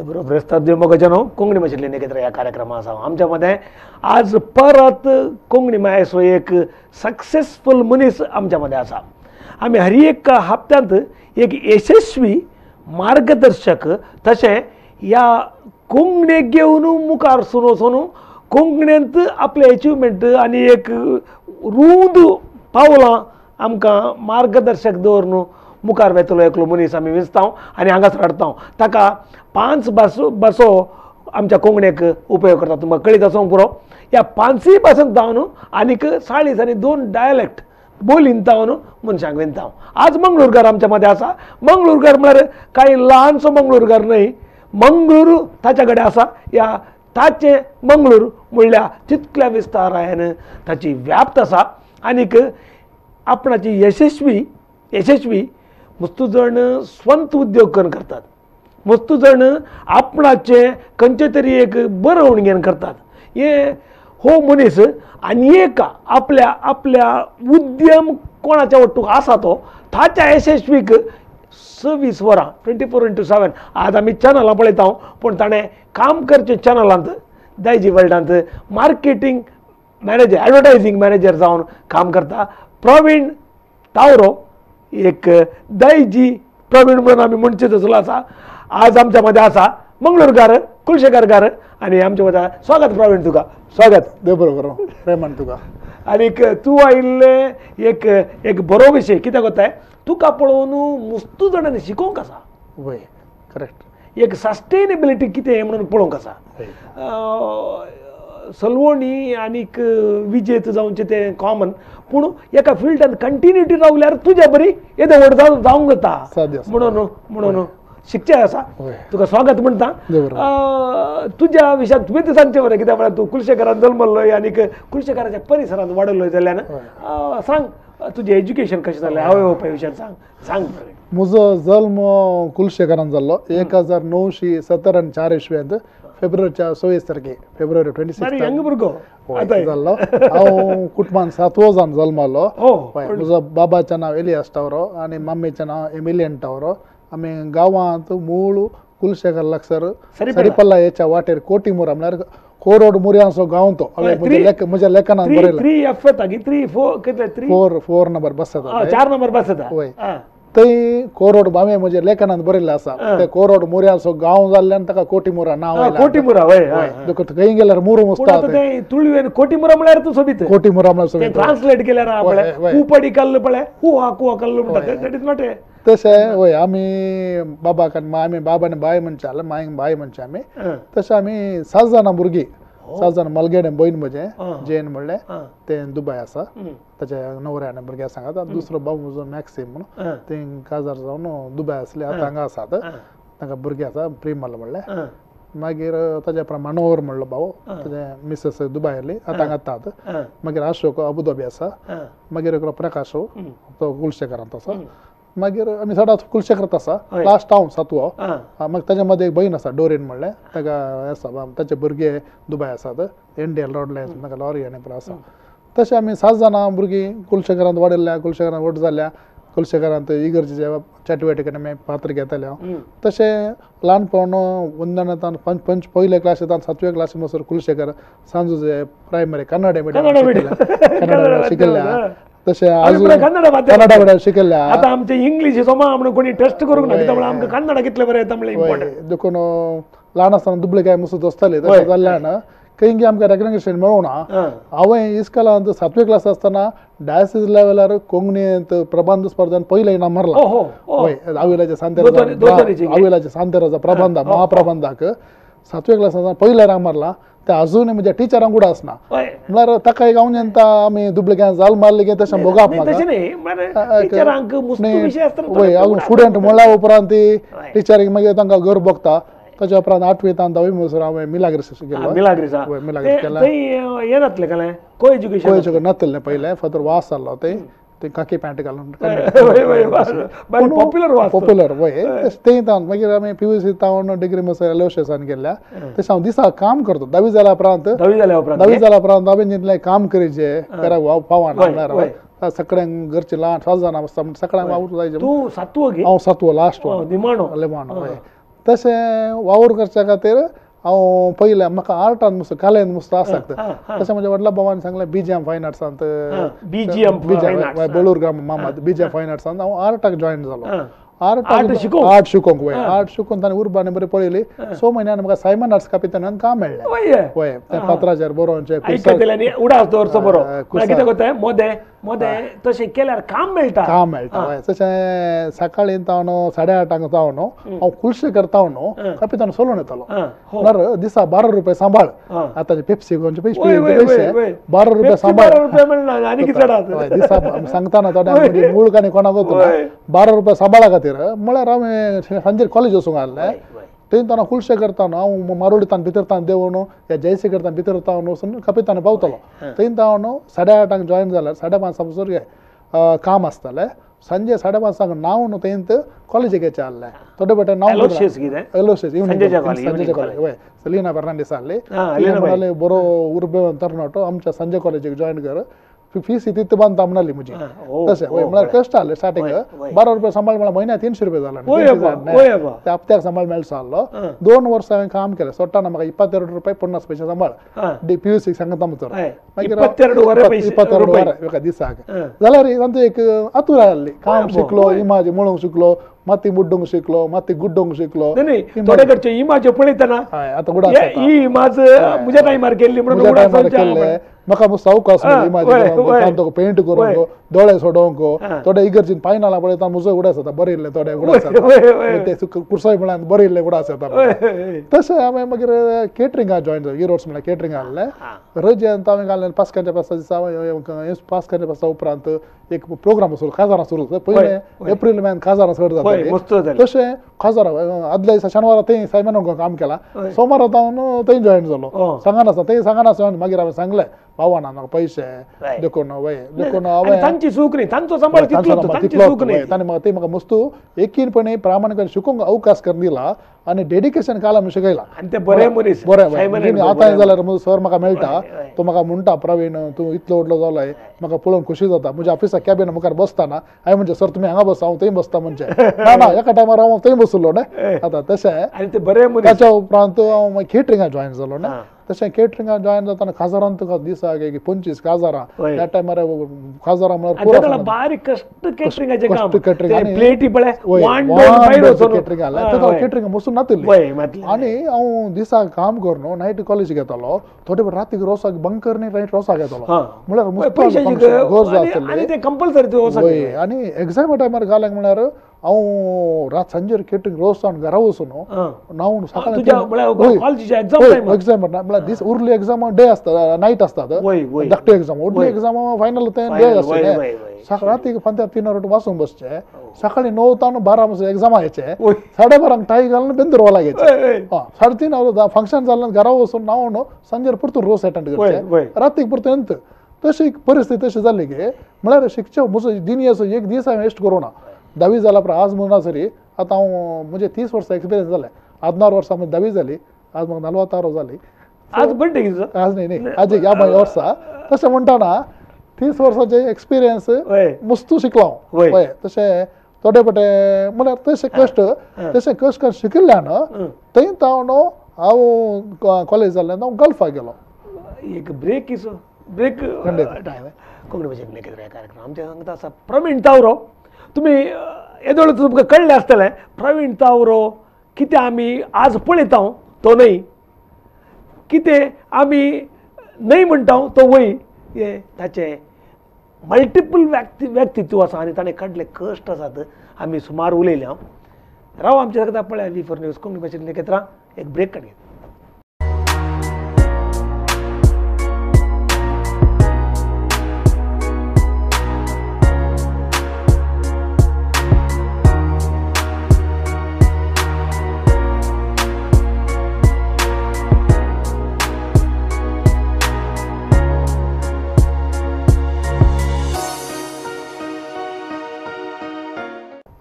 बरोबर मोगाच्यानो कोंकणी भाशेंतले नेकेत्र ह्या कार्यक्रमा आसा आमच्या मदें आज परत कोंकणी मायसो एक सक्सेसफूल मनीस आमच्या मदें आसा. आमी हर एक हप्त्यांत एक यशस्वी मार्गदर्शक तशें ह्या कोंकणीक घेवन मुखार सरून वचून कोंकणींत आपलें एचिवमेंट आनी एक रूंद पावलां आमकां मार्गदर्शक दवरून मुखार वेतलो एकलो मनीस आमी विंचता आनी हांगासर हाडटा. ताका 5 भासो आमच्या कोंकणीक उपयोग करता. तुमकां कळीत आसूंक पुरो ह्या 5 भासांत जावन आनीक 40 आनी 2 डायलेक्ट बोलीन जावन मनशांक विंता. आज मंगळूरकार आमच्या मदें आसा. मंगळूरकार म्हळ्यार कांय ल्हानसो मंगळूरकार न्हय, मंगळूर ताच्या कडेन आसा. ह्या ताचें मंगळूर म्हणल्यार तितल्या विस्तारान ताची व्याप्त आसा आनीक आपणाची यशस्वी यशस्वी मस्तू जण स्वंत उद्योग करून करतात, मस्तू जण आपणाचें खंयचें तरी एक बरोवन घेवन करतात. हे हो मनीस आनी एक आपल्या आपल्या उद्यम कोणाच्या वट्टूक आसा तो ताच्या यशस्वीक 24 वरां 24x7 आज आमी चॅनलां पळयता पूण ताणें काम करचें चॅनलांत दायजी वर्ल्डांत मार्केटींग मॅनेजर एडवर्टायजींग मॅनेजर जावन काम करता. प्रवीण तावरो एक दायजी प्रवीण म्हणून आमी म्हणचे तसलो आसा. आज आमच्या मदें आसा मंगळूरकार कुलशेखरकार आनी आमच्या मदें स्वागत प्रवीण, तुका स्वागत. देव बरो करूं प्रेमान तुका. आनीक तूं आयिल्लें एक एक बरो विशय कित्याक वताय तुका पळोवन मुस्तू जाणांनी शिकोवंक आसा. वय करेक्ट. एक सस्टेनेबिलिटी कितें म्हणून पळोवंक आसा. सलवणी आनीक विजेत जावचें तें कॉमन पूण एका फिल्डान कंटिन्युटी रावल्यार तुज्या बरी येदो व्हड जावंक जाता म्हणून म्हणून शिकचें आसा. तुका स्वागत म्हणटा. तुज्या विशयान तुवें सांगचें बरें कित्याक म्हळ्यार तूं कुलशेखरान जल्मल्लोय आनीक कुलशेखराच्या परिसरांत वाडयल्लोय जाल्ल्यान सांग तुजें एज्युकेशन कशें जालें, आवय बापाय विशयान सांग सांग. म्हजो जल्म कुलशेखरान जाल्लो 1974 इस्वेंत फेब्रुवारीच्या 26 तारखे, फेब्रुवारी 26 यंग भुरगो जाल्लो. हांव कुटुंबान 7वो जावन जल्मलो. म्हजो बाबाचें नांव एलियास टावरो आनी मम्मीचें नांव एमिलियन टावरो. आमी गांवांत मूळ कुलशेखर लागसर सरिपल्ला हेच्या वाटेर कोटीमुरा म्हळ्यार कोरोड मुऱ्यांचो गांव तो. म्हज्या लेखनान बरयला 4 नंबर बस येता, 4 नंबर बस येता. वय थंय कोरोड हांवें म्हज्या लेखनांत बरयल्लें आसा. ते कोरोड मुऱ्यांचो गांव जाल्ल्यान ताका कोटीमुरा नांव आयलां. कोटीमुरा वय खंय गेल्यार मुरू मुसता तुळवेन कोटीमुरा म्हळ्यार तूं सोबीत कोटीमुरा म्हळ्यार सोबीत ट्रान्सलेट केल्यार पळय कुपडी कल्ल पळय कुहा कुहा कल्ल म्हणटा that is not a तशें. वय आमी बाबाक आनी आमी बाबा आनी बाय म्हणचे जाल्यार मांयक बाय म्हणचे आमी. तशें आमी 7 जाणां भुरगीं, 7 जाणां मलगेडे भयण म्हजें जेन म्हणलें तें दुबाय आसा ताच्या नवऱ्या आनी भुरग्या सांगात. दुसरो भाव म्हजो मॅक्सीम म्हणून तें काजार जावन दुबाय आसले, आतां हांगा आसात. तांकां भुरगीं आसा प्रिमल म्हणलें. मागीर ताज्या उपरांत मनोहर म्हणलो भाव, ताजे मिसेस दुबाय आसली, आतां हांगा येतात. मागीर अशोक अबुधाबी आसा. मागीर एकलो प्रकाश तो कुलशेखरांत आसा. मागीर आमी सदांच कुलशेखरांत आसा. लास्ट हांव 7वो. मागीर ताच्या मदें एक भयण आसा डोरीन म्हणलें, ताका आसा ताचे भुरगे दुबाय आसात, इंडियन रोड लायन्स ताका लॉरी आनी पुरो आसा. तशें आमी 7 जाणां भुरगीं कुलशेखरांत वाडिल्ल्या, कुलशेखरांत व्हड जाल्या, कुलशेखरांत इगर्जेच्या चटवटीक आमी पात्र घेताले हांव. तशें ल्हानपण वंदनांत पंच पयल्या क्लासींत 7वे क्लासी म्हणसर कुलशेखर सांजुजे प्रायमरी कन्नड मिडियम कन्नड शिकयल्लें. तशें कन्नडा मिडियम शिकयल्लें. आतां आमचें इंग्लीश सोमा म्हणून कोणी टेस्ट करूंक ना कित्याक आमकां कन्नडा कितलें बरें येता म्हणल्यार इम्पॉर्टंट. देखून ल्हान आसतना दुबळे काय मुसो दोसताले तशें जाल्ल्यान खंय आमकां रेकग्नेशन मेळूंक ना. हांवें इस्कॉलांत 7वे क्लास आसतना डायसीस लेवलार कोंकणींत प्रबंध स्पर्धान पयलें इनाम मारलां. वय आविलाच्या सांतेराचा आविलाच्या सांतेराचा प्रबंध महाप्रबंधाक 7वे क्लास आसतना पयलें इनाम मारलां. तें आजून म्हज्या टिचरांक कूड आसना म्हळ्यार ताका एक हांव जेन्ना आमी दुबळे जाल मारले की तशें भोगप म्हाका. वय अजून स्टुडंट म्हणल्या उपरांत टिचरीक मागीर तांकां घर भोगता. ताच्या उपरांत 8वी 10वी म्हणसर हांवें मिलाग्रीस गेलो. मिलाग्रीस वय को एज्युकेशन नातलें पयलें फादर वास जाल्लो थंय ते खाकी पॅन्ट घालून पॉप्युलर पॉप्युलर वय तें तावन मागीर आमी PUC तावन डिग्री म्हणसर एलोशियसान गेल्ल्या. तशें हांव दिसा काम करता. 10वी जाल्या उपरांत 10वी जाल्या उपरांत हांवें जितलें काम करीचें घरा पावना म्हळ्यार सगळ्यांक घरचे ल्हान 7 जाणां आसता सगळ्यांक वावरूंक जाय. तूं 7वो हांव 7वो लास्ट निमाणो निमाणो. वय तशें वावर करच्या खातीर हांव पयलें म्हाका आर्टान मस्त कलेन मस्त आसक्त. तशें म्हज्या व्हडल्या भावान सांगलें बीजीएम फायन आर्ट्सांत, बीजीएम बेळूर ग्राम मामात बीजीएम फायन आर्ट्सांत हांव आर्टाक जॉयन जालो. आर्ट शिकोवंक वय, आर्ट शिकून ताणें उर्बाने बरी पळयली. 6 म्हयन्यान म्हाका सायमन आर्ट्स कापितान काम मेळ्ळें. वय तें फातराचेर बरोवचें उडास दवरचो बरो कितें करता मोदें मोदें तशें केल्यार काम मेळटा, काम मेळटा. वय तशें सकाळीं जावन 8:30 जावन हांव कुलशे करता न्हू कापितान सोलून येतालो. म्हळ्यार दिसा 12 रुपये सांबाळ, आतां पेप्सी घेवचे पयशे 12 रुपये सांबाळ दिसा सांगताना थोड्या मूळ काणी कोणाक वतना 12 रुपये सांबाळा खातीर. म्हळ्यार हांवें सांजेर कॉलेज वचूंक आहलें थंय ताणें कुलशे करता हांव मारोडी तान भितर तान देंवन या जयसी करता भितर तावन वचून कपितान पावतलो. थंय तावन 8:30 जॉयन जाल्यार 5:30 समजूर काम आसतालें. संजे 5:30 न्हांवन थंय कॉलेजीक येचें आहलें. थोडे बटे नांव एलोशियस संजय कॉलेज वय सलीना फर्नांडीस आहली म्हणले बरो उर्बे तरणाटो आमच्या संजय कॉलेजीक जॉयन कर, फीस तितू बांदता म्हणाली म्हजी. तशें वय म्हळ्यार कश्ट आहले स्टार्टींग 12 रुपया सांबाळ म्हळ्यार म्हयन्याक 300 रुपया जाले ते हप्त्याक सांबाळ मेळचो आहलो. 2 वर्सां हांवें काम केलें. सोडटाना म्हाका 22 रुपया 50 पयशे सांबाळ पी यू सीक सांगता तर मागीर 22 वरां एका दिसाक जाल्यार तांचो एक आतुराय आहली. काम शिकलो, इमाज म्हणूंक शिकलो, माती बुड्डूंक शिकलो, माती गुड्डोंक शिकलो. थोडे कडचे इमाज पळयतना आतां उडास ही इमाज म्हज्या टायमार केल्ली म्हणून उडास केल्ले. म्हाका सावकाश इमाज पेंट करूंक, दोळे सोडोवंक, थोडे इगर्जीन पायनाला पळयता म्हजो उडास जाता बरें इल्लें थोडे उडास जाता, कुर्साय म्हळ्यार बरें इल्लें उडास जाता. तशें हांवें मागीर केटरिंगाक जॉयन जालें. इरोड्स म्हळ्यार केटरिंग आहलें. रजेंत हांवें घालें पास्कांच्या पास्ता दिसा. पास्कांच्या पास्ता उपरांत एक प्रोग्राम सुरू काजारां सुरू पयलें एप्रील म्हयन्यान काजारां चड जाता. तशें काजारां आदल्या दिसा शेनवारा थंय सायमनाक काम केलां, सोमारा हांव थंय जॉयन जालो. सांगनासतना थंय सांगनासतना मागीर हांवें सांगलें पावना म्हाका पयशे देखून वय देखून हांवें तांची चूक न्ही, तांचो सांबाळ तितलो ताणें म्हाका ते म्हाका मस्तू एकीनपणे प्रामाणिकपणे शिकोवंक अवकाश करून दिला आनी डेडिकेशन काल आमी शिकयला. आनी ते बरे मनीस बरें आतां जाल्यार म्हजो सर म्हाका मेळटा, तो म्हाका म्हणटा प्रवीण तूं इतलो व्हडलो जालोय म्हाका पळोवन खोशी जाता. म्हज्या ऑफिसा कॅबिना मुखार बसतना हांवें म्हणचें सर तुमी हांगा बसा हांव थंय बसता म्हणचें. ना ना एका टायमार हांव थंय बसलो न्ही. आतां तशें आनी ते बरे मनीस. ताच्या उपरांत हांव केटरिंगाक जॉयन जालो न्ही. तशें केटरिंगाक जॉयन जातना काजारान तुका दिसाक एक 25 काजारां त्या टायमार काजारां म्हळ्यार बारीक कश्ट केटरिंगाचें काम, केटरिंग प्लेटी पळय केटरिंग आहलें. केटरिंग बसून नातिल्ली आनी हांव दिसाक काम करून नायट कॉलेजीक येतालो. थोडे रातीक रोसाक बंक करून नायट रोसाक येतालो म्हळ्यार गरज आसतली कंपल्सरी. आनी एग्जामा टायमार घालें म्हळ्यार हांव रात सांजेर केटरिंग रोस जावन घरा वचून न्हांवन सकाळी एग्जाम म्हळ्यार दीस उरली एग्जाम डे आसता, नायट आसतात धाकटी एग्जाम, व्हडली एग्जाम फायनल तें डे आसता. रातीक फांत्यार 3 वरां वाचूंक बसचें, सकाळीं 9 तावन 12 म्हणसर एग्जामा येचें, 12:30 टाय घालून बेंदूर वोलाक येचें, 3:30 वरां फंक्शन जालें घरा वचून न्हांवन सांजेर परतून रोस एटंड करचें, रातीक परतून अंत. तशी परिस्थिती तशी जाली की म्हळ्यार शिकचें म्हजो दिनयाचो एक दीस हांवें वेस्ट करूं ना. धावी जाला उपरांत आज म्हणना सरी आतां हांव म्हजे 30 वर्सां एक्सपिरियन्स जालें. 16 वर्सां म्हजी धावी जाली, आज म्हाका 46 जाली. आज बर्थडे आज न्ही न्ही आज ह्या वर्सा. तशें म्हणटना 30 वर्सांचे एक्सपिरियन्स मस्तू शिकलो हांव. हय तशें थोडे पटे म्हळ्यार तशें कश्ट तशें कश्ट करून शिकिल्ल्यान थंय तावन हांव कॉलेज जाल्ल्यान हांव गल्फाक गेलो. एक ब्रेक इसो ब्रेक टायम कोंकणी भाशेन कार्यक्रम आमच्या सांगता आसा प्रवीण तावरो. तुमी येदोळ तुमकां कळ्ळें आसतलें प्रवीण तावरो कितें आमी आज पळयता तो न्हय, कितें आमी न्हय म्हणटा तो वय, हे ताचें मल्टिपल व्यक्तित्व आसा आनी ताणें काडले कश्ट आसात. आमी सुमार उलयले. हांव राव आमच्या सांगता पळय V4 news Konkani भाशेन एकत्र एक ब्रेक काडया.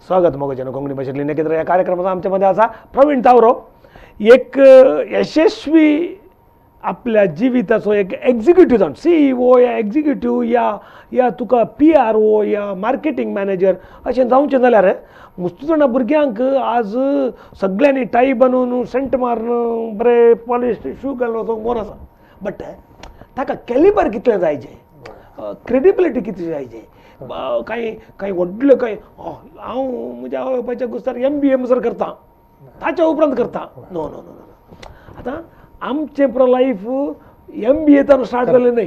स्वागत मोगजन कोंकणी भाशेंतली नेकेत्र ह्या कार्यक्रमाचो आमच्या मदें आसा प्रवीण तावरो, एक यशस्वी आपल्या जिविताचो एक एक्झिक्युटीव जावन सीईओ या एक्झिक्युटीव या या तुका पीआरओ या मार्केटींग मॅनेजर अशें जावचें जाल्यार मुस्तू जाणा भुरग्यांक आज सगळ्यांनी टाय बांदून सेंट मारून बरे पॉलिश शू घालून वचोंक मोर आसा बट ताका कॅलिबर कितलें जायचें क्रेडिबिलिटी कितली जायचे कांय कांय व्हडल्यो कांय हांव म्हज्या आवय बापायच्या गुस्तार एमबीए म्हणसर करता ताच्या उपरांत करता नो नो नो नो आतां आमचें पुरो लायफ एमबीए तान स्टार्ट जालें न्हय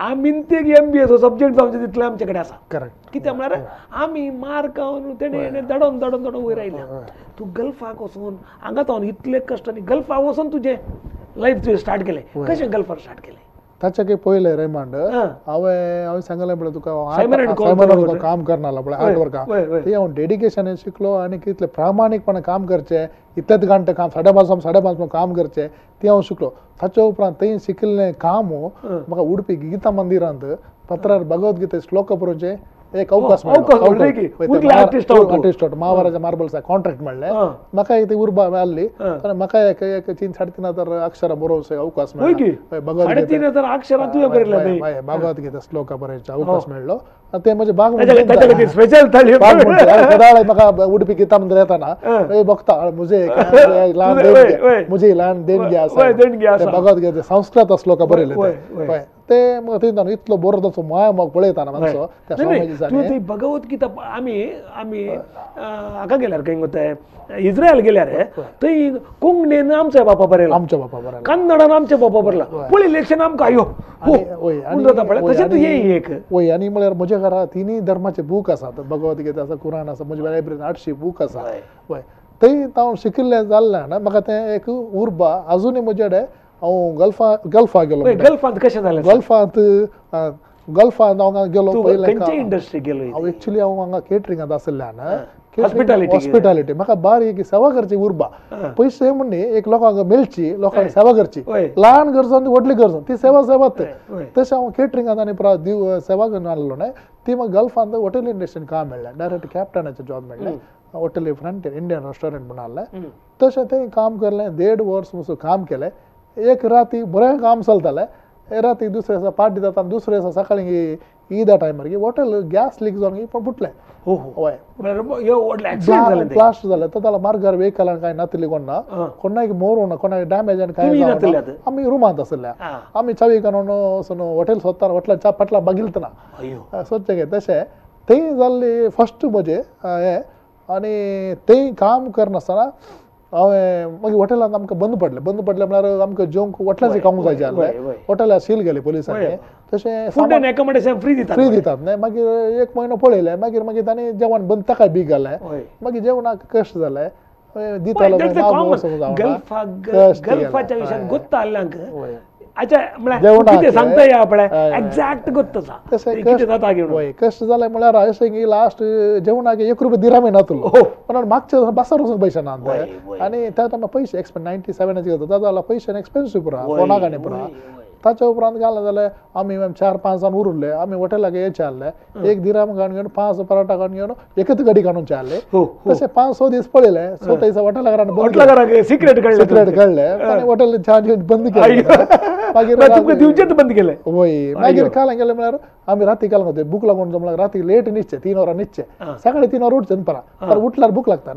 आमी ते एमबीएचो सब्जेक्ट जावचें तितलें आमचे कडेन आसा करेक्ट कित्याक म्हळ्यार आमी मार्क तेणें दडोवन दडोवन दडोवन वयर आयल्या तूं गल्फाक वचून हांगा जावन इतले कश्ट आनी गल्फाक वचून तुजें लायफ तुवें स्टार्ट केलें कशें गल्फार स्टार्ट केलें ताच्या पयलें रेमांड हांवें हांवें सांगलें पळय तुका काम करनासलो पळय आर्ट वर्का ते हांव डेडिकेशन शिकलो आनी कितलें प्रामाणीकपणान काम करचें इतलेच घंटे काम 5:30 5:30 काम करचें तें हांव शिकलो ताच्या उपरांत थंय शिकिल्लें काम म्हाका उडपी गीता मंदिरांत पत्रार भगवत गीते श्लोक बरोवचें एक अवकाश मेळ्ळो महाराजा मार्बल्सा कॉन्ट्रॅक्ट मेळ्ळें म्हाका एक ती उर्बा मेळ्ळी म्हाका एक एक 3-3.5 अक्षरां बरोवचो अवकाश मेळ्ळो भगवद्गीता भगवद्गीता श्लोक बरोवचो अवकाश मेळ्ळो ते म्हजे बाग सदां म्हाका उडपी गीता मंदिर येताना बघता मुझे ल्हान देणगी मुझे ल्हान देणगी आसा भगवद्गीता संस्कृत श्लोक बरयले ते ते इतलो बरो ताचो माया म्हाका पळयताना मातसो त्या स्वामीजींनी भगवद्गीता आमी आमी हाका गेल्यार खंय गो इस्रायल गेल्यार थंय कोंकणीन आमच्या बापा बरयला आमच्या बापा बरयला कन्नडान आमच्या बापा बरयला पळय इलेक्शन आमकां आयो जाता पळय तशेंच हे एक वय आनी म्हळ्यार म्हज्या घरा तिनूय धर्माचे बूक आसात भगवद्गीता आसा कुराण आसा म्हज्या लायब्ररीन 800 बूक आसा वय थंय हांव शिकिल्लें जाल्ल्यान म्हाका तें एक उर्बा आजुनूय म्हजे कडेन हांव गल्फा गेलो गल्फांत कशें जालें गल्फांत गल्फांत हांव गेलो पयलें खंयचे इंडस्ट्री गेलो हांव एक्चुअली हांव हांगा केटरिंगांत आशिल्ल्यान हॉस्पिटॅलिटी हॉस्पिटॅलिटी म्हाका बारीक सेवा करची उर्बा पयशे म्हणून एक लोकांक मेळची लोकांक सेवा करची ल्हान गरज आनी व्हडली गरज ती सेवा सेवाच तशें हांव केटरिंगांत आनी सेवा करून आसलो न्हय ती म्हाका गल्फांत हॉटेल इंडस्ट्रीन काम मेळ्ळें डायरेक्ट कॅप्टनाचें जॉब मेळ्ळें हॉटेल फ्रंट इंडियन रेस्टॉरंट म्हणून आहलें तशें तें काम केलें 1.5 वर्स म्हणसर काम केलें एक राती बरें काम चलतालें राती दुसरे दिसा पार्टी जाता दुसरे दिसा सकाळीं ईदा टायमार की हॉटेल गॅस लीक जावन फुटलें हय ब्लास्ट जालें तर मार्गार व्हेकलान कांय नातिल्ली कोण कोणाक मोरूं कोणाक डॅमेज आनी कांय आमी रुमांत आशिल्ले आमी चावी काडून वचून हॉटेल सोदताना हॉटेलाच्या फाटल्या बगिलतना सोदचें काय तशें थंय जाल्ली फर्स्ट म्हजें हें आनी थंय काम करनासतना हांवें मागीर हॉटेलांत आमकां बंद पडलें बंद पडलें म्हळ्यार आमकां जेवंक हॉटेलाचें खावंक जाय आसलें हॉटेलाक सील गेलें पोलिसांनी तशें फूड एंड एकोमोडेशन फ्री दितात फ्री दितात न्हय मागीर 1 म्हयनो पळयलें मागीर मागीर तांणी जेवण बंद ताकाय बीग घालें मागीर जेवणाक कश्ट जालें दितालो गल्फाच्या विशयान गोत्ता आहल्यांक अच्छा म्हळ्यार कितें सांगता या पळय एक्झॅक्ट गोत्त आसा तशें कितें जाता घेवन वय कश्ट जालें म्हळ्यार अशें की लास्ट जेवणाक 1 रुपया दिरामय नातलो पण मागचे बासार वचून पयशे ना आनी त्या टायमार पयशे एक्सपेन 97 जाता जाल्यार पयशे एक्सपेन्सीव पुरा फोनाक आनी पुरा ताच्या उपरांत घालें जाल्यार आमी 4-5 जाण उरले आमी हॉटेलाक येयचे आहले 1 दिराम काडून घेवन 5 पराठा काडून घेवन एकच गडी काडून आहले तशें 5-6 दीस पळयलें 6 दिसा हॉटेलाक सिक्रेट सिक्रेट कळ्ळें आनी हॉटेल चार्ज बंद केलें मागीर तुमकां दिवचेंच बंद केलें वय मागीर काल गेलें म्हळ्यार आमी राती काल वता भूक लागून म्हळ्यार राती लेट न्हिदचें 3 वरां न्हिदचें सकाळीं 3 वरां उठचें परा उठल्यार भूक लागता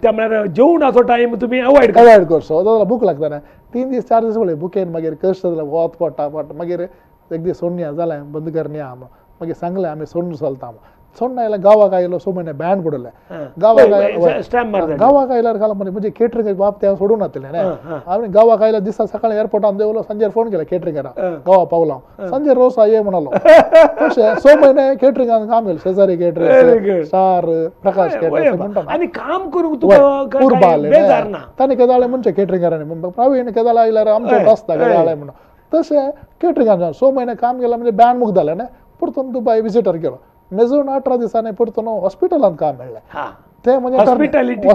त्या म्हळ्यार जेवणाचो टायम तुमी अवॉयड अवॉयड करचो जाल्यार भूक लागता न्हय 3 दीस 4 दीस पळय भुकेन मागीर कश्ट जालें वत पडटा पडटा मागीर एक दीस सोडया जालें बंद करया मागीर सांगलें आमी सोडून चलता सोडून आयल्यार गांवाक आयलो 6 म्हयने बँड पडलें गांवाक आयलो गांवाक आयल्यार घाल म्हणजे केटरिंग बाब ते सोडून नातलें न्हय आनी गांवाक आयल्यार दिसा सकाळीं एअरपोर्टान देंवलो सांजेर फोन केलो केटरिंगारा गांवा पावलो सांजेर रोसा ये म्हणालो तशें 6 म्हयने केटरिंगान काम केलें शेजारी केटरिंग स्टार प्रकाश केटरिंग म्हणटा आनी काम करूंक तुका उर्बा आसलें तांणी केदाळे म्हणचें केटरिंगारांनी प्रवीण केदाळ आयल्यार आमचें आसता केदाळे म्हणून तशें केटरिंगान 6 म्हयने काम केलें म्हणजे बँड मुक्त जालें न्हय परतून दुबाय विजिटर गेलो मेजून 18 दिसांनी परतून हॉस्पिटलांत काम मेळ्ळें ते म्हणजे hospitality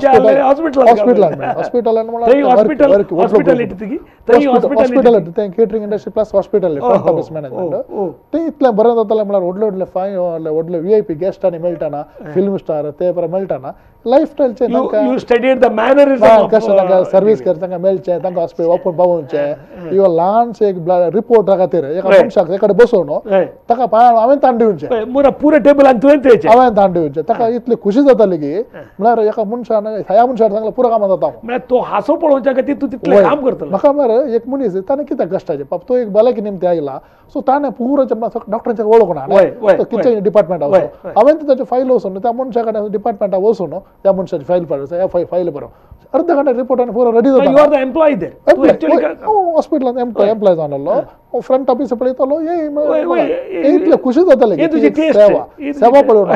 catering industry plus hospitality front office management. ते इतलें बरें जातालें म्हळ्यार व्हडले व्हडले फायन व्हडले व्ही I P guest आनी मेळटाना, फिल्म स्टार ते बरें मेळटाना, लायफ स्टायलचे कशें तांकां सर्वीस कर तांकां मेळचें, तांकां हॉस्पिटल ओपन पावोवचें. इवन ल्हानशें एक रिपोर्टा खातीर एका मनशाक एकडे बसोवन ताका पांयान हांवें ताण दिवचें, पुरे टेबलान तुवें हांवें ताण दिवचें, ताका इतली खुशी जाताली की म्हळ्यार एका मनशान ह्या मनशान सांगलें पुरो कामां जाता. म्हळ्यार तो हांसो पळोवच्या खातीर तूं तितलें काम करतलो. म्हाका मरे एक मनीस ताणें कित्याक कश्टाचें बाप तो एक भलायकी निमते आयला, सो ताणें पुरो डॉक्टरांचे वळख ना, किचन डिपार्टमेंटा वचून हांवें ताचे फायल वचून त्या मनशा कडेन डिपार्टमेंटा वचून ह्या मनशाची फायल पळय, ह्या फायल बरो अर्धा घंटा रिपोर्ट आनी पुरो रेडी जाता. You are the employee there. हॉस्पिटलान एम्प्लॉय जावन आसलो, फ्रंट ऑफिस पळयतालो, इतले खुशी जाताले की सेवा सेवा पळोवन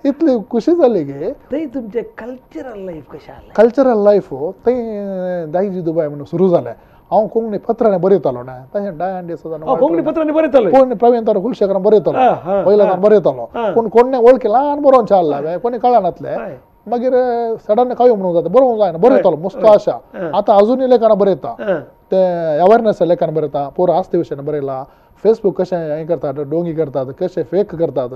इतली खुशी जाली की. थंय तुमचें कल्चरल लायफ कशें आसलें? कल्चरल लायफ थंय दायजी दुबाय म्हणून सुरू जालें. हांव कोंकणी पत्रांनी बरयतालो ना, तशें डायन डिसोजा कोंकणी पत्रांनी बरयतालो, कोण प्रवीण तर कुलशेखरान बरयतालो, पयल्यान बरयतालो, पूण कोण वळखी ल्हान बरोवन चालला कोणी कळनातलें. मागीर सडन काव्य म्हणून जाता बरोवंक जायना, बरयतालो मस्त आशा. आतां अजुनूय लेखनां बरयता, ते अवेरनेस लेखन बरयता, पुरो आस्ते विशयान बरयला, फेसबूक कशें हें करतात, डोंगी करतात, कशें फेक करतात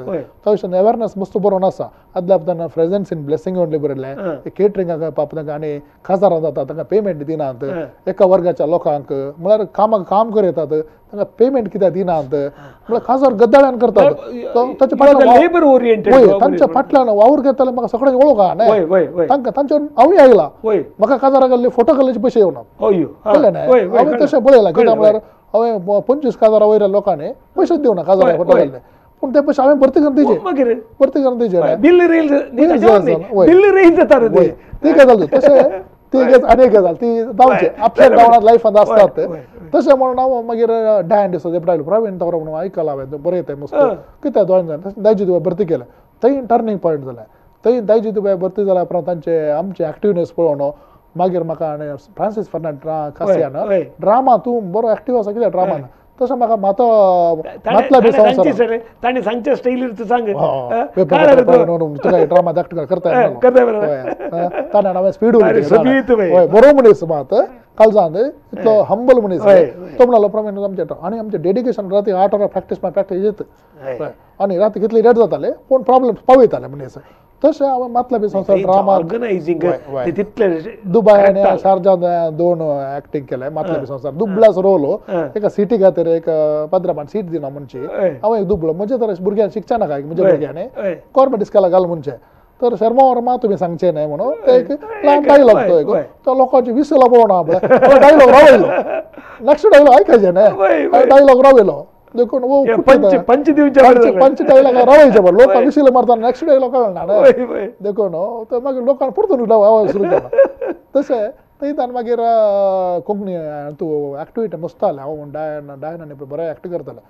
तो विशयान अवेरनेस मस्त बरोवन आसा. आदल्या उपरांत प्रेजन्स इन ब्लेसिंग ओन्ली बरयलें, केटरिंगाक पाप तांकां आनी काजारां जाता तांकां पेमेंट दिनात, एका वर्गाच्या लोकांक म्हळ्यार कामाक काम करयतात तांकां पेमेंट कित्याक दिनात, म्हळ्यार काजार गद्दाळ्यान करतात. ताचे फाटल्यान लेबर ओरिएंटेड तांच्या फाटल्यान वावर करताले म्हाका सगळ्यांक वळख आहा न्हय, तांकां तांचे हांवूय आयला, म्हाका काजारा गेल्ले फोटो काडल्याचे पयशे येवना, कळ्ळें न्हय. हांवें तशें पळयलां कित्याक म्हळ्यार हांवें 25 काजारा वयल्या लोकांनी पयशेच दिवना काजारा फोटो काडले, पूण ते पयशे हांवें भरती करून दिवचे, भरती करून दिवचे. बिल रेज जाता ती गजाल तशें ती आनी एक गजाल ती जावचे अप्स एंड डावन लायफांत आसतात. तशें म्हणून हांव मागीर डायन डिसोजा आयलो, प्रवीण तवरा म्हणून आयकलां हांवें बरयता मस्त कित्याक जॉयन जालें, तशें दायजी दुबाय भरती केलें, थंय टर्निंग पॉयंट जालें. थंय दायजी दुबाय भरती जाल्या उपरांत तांचे आमचे एक्टिवनेस पळोवन मागीर म्हाका आनी फ्रांसीस फर्नांड कासियान ड्रामा तूं बरो एक्टीव आसा कित्याक ड्रामान, तशें म्हाका मातो मातला बी ताणें सांगचे स्टायलीर तूं सांग तुका ड्रामा एक्ट करता ताणें हांवें स्पीड हय बरो मनीस मात कालजांत इतलो हंबल मनीस तो म्हणलो प्रमाणे आमचें आनी आमचें डेडिकेशन राती 8 वरां प्रॅक्टीस प्रॅक्टीस येत आनी राती कितली लेट जाताले पूण प्रॉब्लम पावयताले मनीस. तशें हांवें मातला बी संवसार ड्रामा ऑर्गनायझींग तितलें दुबाय आनी शारजा 2 एक्टींग केलें. मातला बी संवसार दुबळाचो रोल एका सिटी खातीर एक पदरामान सीट दिना म्हणची हांव एक दुबळो म्हजे तर भुरग्यांक शिकचे नाका म्हज्या भुरग्यांनी गव्हर्मेंट इस्कोला घाल म्हणचें तर शर्मा वर्मा तुमी सांगचें न्हय म्हणून ते एक ल्हान डायलॉग तो एक तो लोकांची विसला पळोवन आपल्या डायलॉग रावयलो, नेक्स्ट डायलॉग आयकायचें न्हय, डायलॉग रावयलो देखून वो पंच दिवचे पंच डायलॉग रावयचे बरें लोकांक विसले मारता नेक्स्ट डायलॉग कळना न्हय देखून तो मागीर लोकांक परतून आवाज सुरू केलो. तशें थंय मागीर कोंकणी तूं एक्टिविटी मस्त जालें. हांव डायन डायन आनी बरें एक्ट करतालें,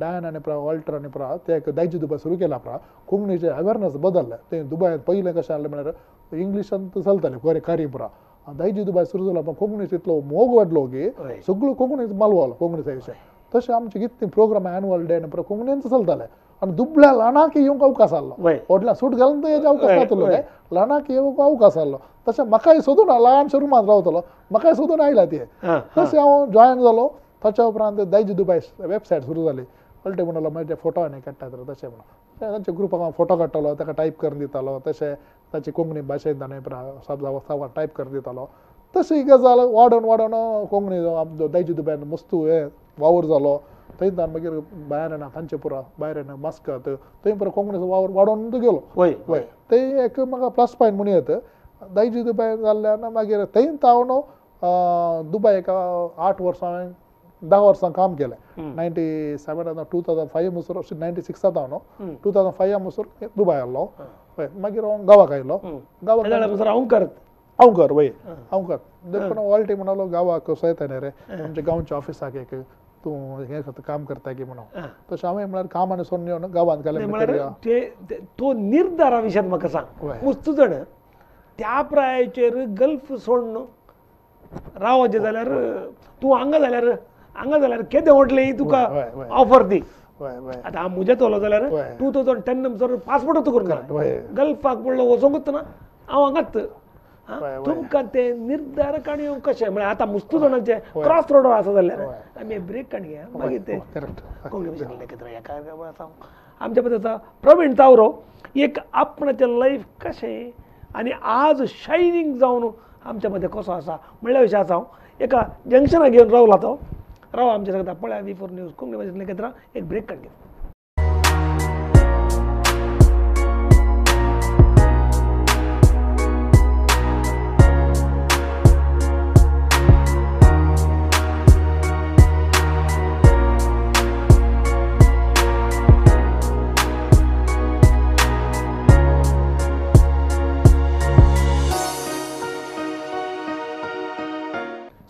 डायन आनी प्रा ऑल्टर आनी प्रा ते एक दायजी दुबाय सुरू केला प्रा कोंकणीचें अवेरनेस बदललें. तें दुबायांत पयलें कशें आहलें म्हळ्यार इंग्लिशांत चलतालें बरें कार्य पुरा, दायजी दुबाय सुरू जालो पण कोंकणीचो इतलो मोग वाडलो की सगळो कोंकणीच मालवलो कोंकणीच्या विशय. तशें आमचे कितले प्रोग्राम एनुअल डे आनी कोंकणींत चलताले आनी दुबळ्या ल्हानाक येवंक अवकाश आहलो, व्हडल्या सूट घालून तेजे अवकाश नातलो न्हय, ल्हानाक येवंक अवकाश आहलो. तशें म्हाकाय सोदून ल्हानशे रुमांत रावतलो म्हाकाय सोदून आयला ते, तशें हांव जॉयन जालो. ताच्या उपरांत दायजी दुबाय वेबसायट सुरू जाली, अल्टे म्हणलो म्हजे फोटो आनी काडटा तर तशें म्हणून तांच्या ग्रुपाक हांव फोटो काडटालो, ताका टायप करून दितालो, तशें ताची कोंकणी भाशेन ताणें साबार टायप करून दितालो. तशी गजाल वाडोवन वाडोवन कोंकणी आमचो दायजी दुबायान मस्त हें वावर जालो. थंय मागीर भायर येना तांचे पुरा भायर येना मस्कत थंय पुरा कोंकणीचो वावर वाडोवन गेलो. वय वय थंय एक म्हाका प्लस पॉयंट म्हणूं येता दायजी दुबाय जाल्ल्यान. मागीर थंय हांव दुबाय एक 8 वर्सां हांवें 10 वर्सां काम केलें. 97 2005 म्हणसर 96 हांव 2005 म्हणसर दुबाय आहलो. हय मागीर हांव गांवाक आयलो, गांवाक हांव अंवकर वय अंवकर देखून ऑल्टी म्हणालो गांवाक कसो येता न्ही रे आमच्या गांवच्या ऑफिसाक एक तूं हें काम करता की म्हणून. तशें हांवें म्हळ्यार काम आनी सोडून येवन गांवांत गेलें. म्हळ्यार तो निर्धारा विशयान म्हाका सांग, वस्तू जाण त्या प्रायचेर गल्फ सोडून रावचें जाल्यार तूं हांगा जाल्यार हांगा जाल्यार केदें व्हडलें तुका ऑफर दी. आतां हांव म्हजें चलो जाल्यार 2010 म्हणसर पासपोर्टूच करून गेला, गल्फाक म्हणलो वचोंकूच ना, हांव हांगाच. तुमकां ते निर्धार काडून कशें म्हळ्यार आतां मुस्तू जाणांचे क्रॉस रोडार आसा जाल्यार आमी ब्रेक काडया मागीर ते कोंकणी भाशेंतल्यान एकत्र ह्या कार्यक्रमा आसा. आमच्या मदीं आसा प्रवीण तावरो, एक आपणाचें लायफ कशें आनी आज शायनींग जावन आमच्या मदें कसो आसा म्हणल्या विशय आसा. हांव एका जंक्शनाक घेवन रावला तो राव आमच्या सांगता पळया V4 news Konkani भाशेंतल्यान एकत्र एक ब्रेक काडया.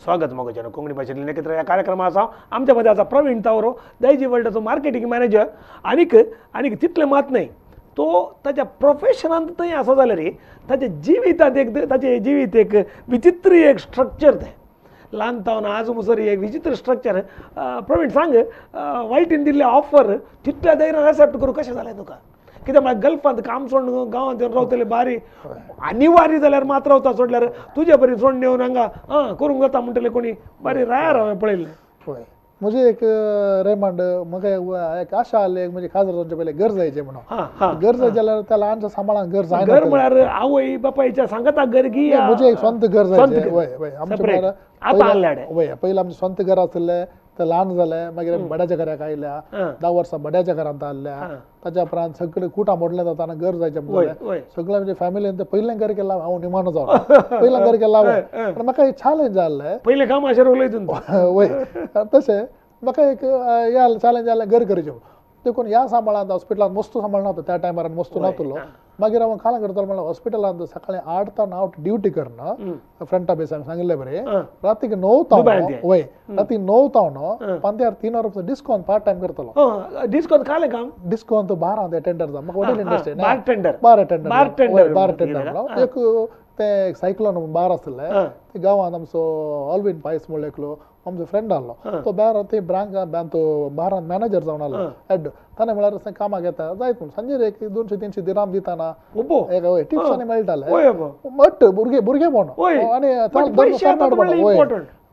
स्वागत मोगाच्यानो कोंकणी भाशेंतल्यान एकत्र ह्या कार्यक्रमा आसा. आमच्या मदें आसा प्रवीण तावरो, दायजी वर्ल्डाचो मार्केटींग मॅनेजर. आनीक आनीक तितलें मात न्हय, तो ताच्या प्रोफेशनांत थंय आसा जाल्यार ताच्या जिवितांत एक ताचें जिवीत एक विचित्र एक स्ट्रक्चर तें ल्हान तावन आज मुसर एक विचित्र स्ट्रक्चर. प्रवीण सांग, वायटीन दिल्लें ऑफर तितल्या धैर्यान एक्सेप्ट करूं कशें जालें तुका? कित्याक म्हळ्यार गल्फांत काम सोडून गांवांत येवन रावतले बारी अनिवार्य जाल्यार मात रावता, सोडल्यार तुजे बरी सोडून येवन हांगा आं करूंक जाता म्हणटले कोणी बारी रायार हांवें पळयल्लें. हय, म्हजें एक रेमांड म्हाका एक आशा आसली म्हणजे खाजर जावचे पयलीं घर जायचें म्हणून. घर जाय जाल्यार त्या ल्हानशा सांबाळान घर जायना. घर म्हळ्यार आवय बापायच्या सांगता घर की म्हजें एक स्वंत घर जायचें. हय हय, आमचें हय पयलीं आमचें स्वंत घर आशिल्लें, ते ल्हान जालें, मागीर आमी बड्याच्या घराक आयल्या, 10 वर्सां बड्याच्या घरांत आसल्या. ताच्या उपरांत सगळे कुटां मोडलें जाता घर जायचें म्हणलें सगळें म्हणजे फॅमिलीन ते पयलें घर केलां हांव निमाणो जावन पयलें घर केलां हांवें. आनी म्हाका एक चॅलेंज आसलें पयलें काम अशें उलयतून. वय तशें म्हाका एक हें चॅलेंज आसलें घर करचें. देखून ह्या सांबाळांत हॉस्पिटलांत मस्तू सांबाळ नातो त्या टायमार मस्तू नातलो. मागीर हांव काल करतालो म्हणल्यार हॉस्पिटलांत सकाळी 8 ते 9 ड्युटी करना फ्रंट ऑफिस हांवें सांगिल्लें बरें. रातीक 9 तावन वय राती 9 तावन पंद्यार 3 वरां डिस्काउंट पार्ट टायम करतलो. डिस्काउंट काले काम डिस्काउंट बारांत अटेंडर जा म्हाका hotel industry bartender bartender bartender एक ते सायक्लोन बार आसले ते गांवांत आमचो ऑल्विन पायस म्हणलो एकलो आमचो फ्रेंड आहलो तो बार ते ब्रांक तो बारांत मॅनेजर जावन आहलो हेड. ताणें म्हळ्यार कामाक येता जायत म्हूण सांजेर एक 200-300 दिराम दिताना एक वय टिप्स आनी मेळटाले बट भुरगे भुरगेपण आनी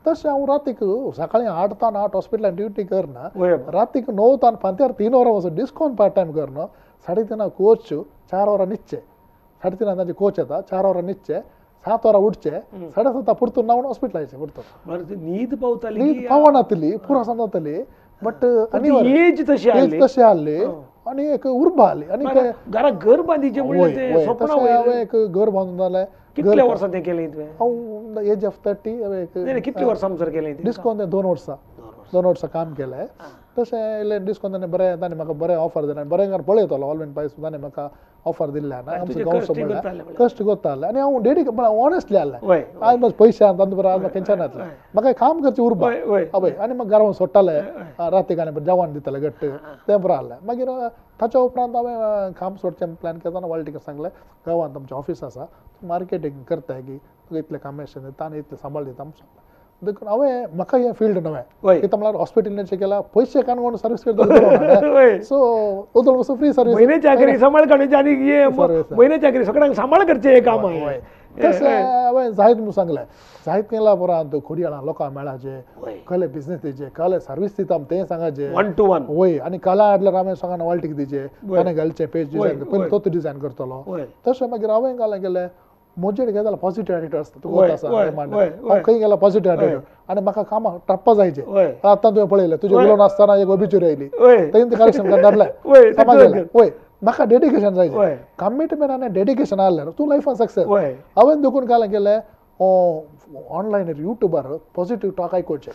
तशें हांव रातीक सकाळी 8 ते 8 हॉस्पिटलान ड्युटी करना, रातीक 9 तान फांत्यार 3 वरां वचून डिस्काउंट पार्ट टायम करना, 3:30 कोच 4 वरां न्हिदचें, 3:30 तांचे कोच येता 4 वरां न्हिदचें, 7 वरां उठचें, 7:30 पुरतून न्हांवन हॉस्पिटलाचें पुरतून. न्हीद पावताली, न्हीद पावनातली पुरो समजतली बट एज तशी एज तशी आहली आनी एक उर्बा आहली. आनी घरा घर बांदिचें म्हणलें हांवें एक घर बांदून जालें. कितल्या वर्सां तें केलें तुवें? हांव एज ऑफ 30 हांवें. कितली वर्सां सर केलें? डिस्काउंट 2 वर्सां, 2 वर्सां काम केलें. तशें येयलें डिस्काउंट ताणें बरें ताणें म्हाका बरें ऑफर दिलें, बरें कारण पळयतलो ऑलवेन पायस ताणें म्हाका ऑफर दिल्लें आनी आमचो गांवचो म्हणल्यार कश्ट गोत्ता आनी हांव डेडिके ऑनेस्टली आहलें. आज म्हाका पयशे आनी तांतू बरें आज म्हाका टेंशन नासलें, म्हाका काम करचें उर्बा हय. आनी म्हाका घरा सोडटाले रातीक आनी जेवण दिताले घट्ट तें बरें आहलें. मागीर ताच्या उपरांत हांवें काम सोडचें प्लॅन केलो वाळटीक सांगलें गांवांत आमचें ऑफीस आसा मार्केटींग करताय की तुका इतलें कमिशन दिता आनी इतलें सांबाळ दिता आमी सांगलें. देखून हांवें म्हाका हें फिल्ड नवें कित्याक म्हळ्यार हॉस्पिटलान केला पयशे काडून सर्वीस करता सो वचून वचून फ्री सर्वीस म्हयने चाकरी सांबाळ काडूची आनी म्हयने चाकरी सगळ्यांक सांबाळ करचें हें काम. तशें हांवें जायत म्हूण सांगलें जायत केला उपरांत खोडयाळां लोकांक मेळाचे कसले बिजनेस दिवचे कसले सर्वीस दिता तें सांगाचें 1 to 1. वय आनी कला हाडल्यार हांवें सांगा वाळटीक दिवचें ताणें घालचें पेज डिजायन पयलीं तोच डिजायन करतलो. तशें मागीर हांवें घालें केलें म्हजें कितें जाल्यार पॉझिटिव्ह एटिट्यूड आसता तुका आसा हांव खंय गेल्यार पॉझिटिव्ह एटिट्यूड आनी म्हाका कामाक टप्पा जायचें. आतां तुवें पळयलें तुजें उलोवन आसतना एक ओबिच्युरी आयली थंय करेक्शन करून धाडलें कामाक गेलें. वय म्हाका डेडिकेशन जायचें, कमिटमेंट आनी डेडिकेशन आहल्यार तूं लायफान सक्सेस. हांवें देखून कालें केलें ऑनलायन युट्यूबार पॉझिटिव्ह टॉक आयकुचें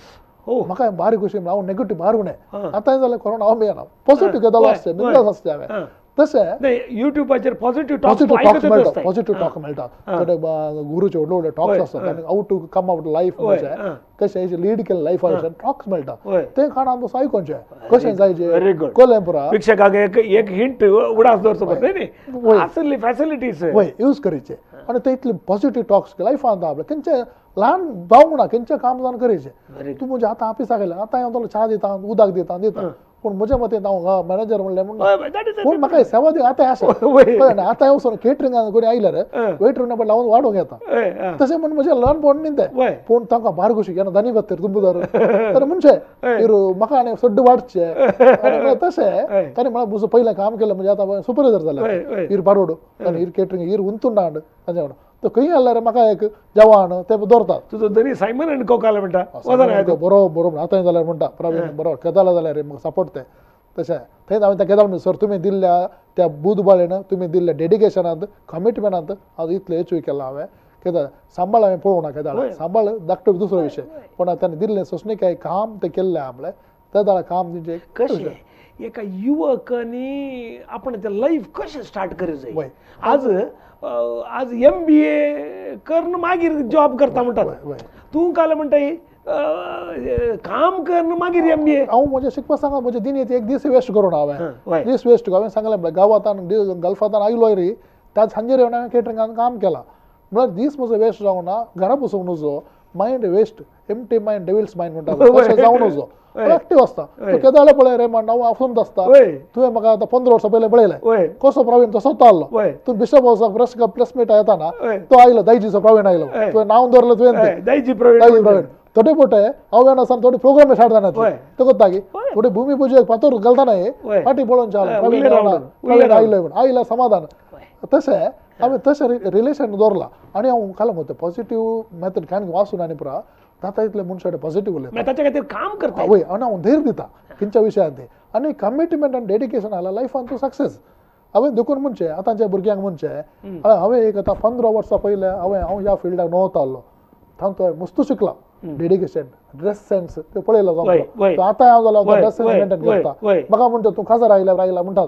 म्हाका बारीक खुशी हांव नेगेटीव बार उणें आतां जाल्यार कोरोना हांव मेळना पॉझिटिव्ह गजाल आसचें बिंदास आसचें हांवें. तशें युट्यूबाचेर पॉझिटिव्ह टॉक मेळटा, पॉझिटिव्ह टॉक मेळटा थोडे गुरूचे व्हडले व्हडले टॉक्स आसतात आनी how to come out life कशें लीड केलें लायफ टॉक्स मेळटा ते खाणान बस आयकोचें कशें जायचें कोलें पुरा प्रेक्षकांक एक हिंट उडास दवरचो पडटा न्ही आसली फॅसिलिटीज वय यूज करीचे आनी ते इतले पॉझिटिव्ह टॉक्स लायफान आपलें खंयचें ल्हान जावंक ना खंयचें काम जावन करीचें. तूं म्हणजे आतां ऑफिसाक गेलें आतां हांव तुका च्या दिता उदक दिता दिता पूण म्हज्या मतीन हांव मॅनेजर म्हणलें म्हणून पूण म्हाका सेवा दी आतां आसा आतां वचून केटरिंगान कोणी आयल्यार वेटर पडल्यार हांव वाडोवंक येता तशें म्हण म्हजें ल्हानपण न्ही तें पूण तांकां बार कशी येना दानी बात्तर तुमदार तर म्हणजे म्हाका आनी सड्ड वाडचें तशें ताणें म्हळ्यार म्हजो पयलें काम केलें म्हणजे आतां सुपरवायजर जालें इर बारोड आनी इर केटरिंग इर उंतून हाड तांचे वांगडा तो खंय आसल्यार म्हाका एक जेवण ते दवरतात तुजो धनी सायमन आनी कोकाले म्हणटा बरो बरो आतां जाल्यार म्हणटा प्रवीण बरो केदाला जाल्यार म्हाका सपोर्ट ते तशें थंय हांवें त्या केदाळ सर तुमी दिल्ल्या त्या बुदबाळेन तुमी दिल्ल्या डेडिकेशनांत कमिटमेंटांत हांव इतलें एचीव केलां हांवें केदाळ सांबाळ हांवें पळोवना केदाळ सांबाळ धाकटो दुसरो विशय पूण ताणें दिल्लें सोंसणीकाय काम तें केल्लें आहा म्हळ्यार तेदाळ काम तेंचें कशें एका युवकांनी आपण ते लायफ कशें स्टार्ट करूंक जाय आज आज MBA करून मागीर जॉब करता म्हणटात तूं काल म्हणटा काम करून मागीर MBA हांव म्हजें शिकपा सांगा म्हजे दिन एक दीस वेस्ट करूं हांवें दीस वेस्ट हांवें सांगलें म्हळ्यार गांवांत गल्फांत आयलो रे त्याच सांजेर येवन हांवें केटरिंगान काम केलां म्हळ्यार दीस म्हजो वेस्ट जावंक ना घरा बसूंक नजो mind waste empty mind devil's mind म्हणटा तशें जावं नजो एक्टीव आसता तूं केदाळे पळय रे म्हण हांव आसून आसता तुवें म्हाका आतां 15 वर्सां पयलें पळयलें कसो प्रवीण तसोच तो आहलो तूं बिशप हावसाक प्रेस मीट येताना तो आयलो दायजीचो प्रवीण आयलो तुवें नांव दवरलें तुवें दायजी प्रवीण थोडे पोटे हांव येना आसतना थोडे प्रोग्राम स्टार्ट जायना तुका कोत्ता थोडे भुमी पुजेक फातर घालतना फाटीं पळोवन चाल प्रवीण प्रवीण आयलो म्हण आयलो समाधान तशें हांवें तशें रिलेशन दवरलां आनी हांव काल म्हणटा पॉझिटीव मेथड कांय वाचून आनी पुरा जाता इतले मनशां पॉझिटीव उलयता ताच्या खातीर काम करता वय आनी हांव धैर्य दिता खंयच्या विशयांत ते आनी कमिटमेंट आनी डेडिकेशन आसल्यार लायफान तूं सक्सेस हांवें देखून म्हणचें आतांच्या भुरग्यांक म्हणचें हांवें एक आतां 15 वर्सां पयलें हांवें हांव ह्या फिल्डाक नवो आहलो तांचो हांवें मस्तू शिकलां डेडिकेशन ड्रेस सेन्स ते पळयलो जावं आतां हांव जाल्यार ड्रेस सेन्स मेंटेन करता म्हाका म्हणटा तूं खाजर आयल्यार आयला म्हणटा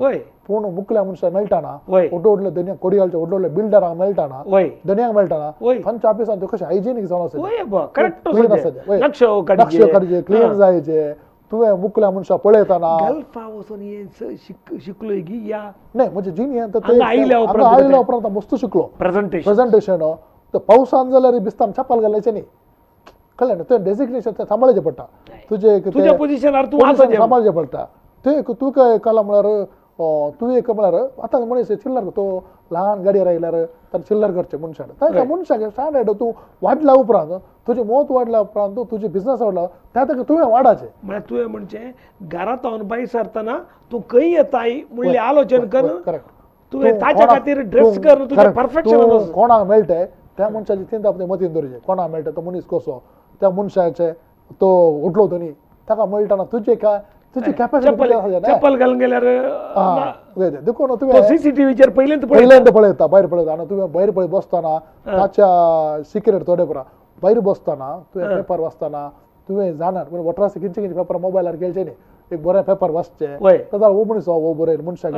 पूण मुखल्या मनशां मेळटाना व्हडले व्हडले धनयांक कोडियालच्या व्हडले व्हडले बिल्डरांक मेळटाना धनयांक मेळटाना तांच्या ऑफिसान त्यो कशें हायजिनीक जावन आसा क्लीन आसा नक्शो काडचे क्लीन जायचे तुवें मुखल्या मनशां पळयतना गल्फा वचून शिकलो की या नाही म्हणजे जिणेंत आयल्या उपरांत मस्त शिकलो प्रेझेंटेशन पावसान जाल्यार बिस्ताम चप्पल घालायचें न्ही कळ्ळें न्हू तें डेजिग्नेशन तें सांबाळचें पडटा तुजें तुज्या पोजिशनार तूं सांबाळचें पडटा तें तुका कला म्हळ्यार तूं एक म्हळ्यार आतां मनीस चिल्लर तो ल्हान गाडयेर आयल्यार ताणें चिल्लर करचें मनशान तांकां मनशाक स्टँडर्ड तूं वाडल्या उपरांत तुजें मत वाडल्या उपरांत तुजें बिजनस वाडला त्या ताका तुवें वाडाचें म्हळ्यार तुवें म्हणचें घरांत भायर सरतना तूं खंय येताय म्हणलें आलोचन कर करेक्ट तुवें ताच्या खातीर ड्रेस कर तुजें परफेक्शन कोणाक मेळटा त्या मनशाची चिंता आपल्या मतीन दवरचें कोणाक मेळटा तो मनीस कसो त्या मनशाचे तो उठलो धनी ताका मेळटाना तुजें काय तुजी कॅपॅसिटी चप्पल घालून गेल्यार देखून तुवें सीसीटीव्हीचेर पयलेंत पयल्यांत पळयता भायर पळयता आनी तुवें भायर पळय बसतना ताच्या सिक्रेट थोडे पुरा भायर बसतना तुवें पेपर वाचतना तुवें जाणार वटरासे खंयचे खंयचे पेपर मोबायलार खेळचे न्ही एक बरें पेपर वाचचें ताका हो मनीस हो बरें मनशाक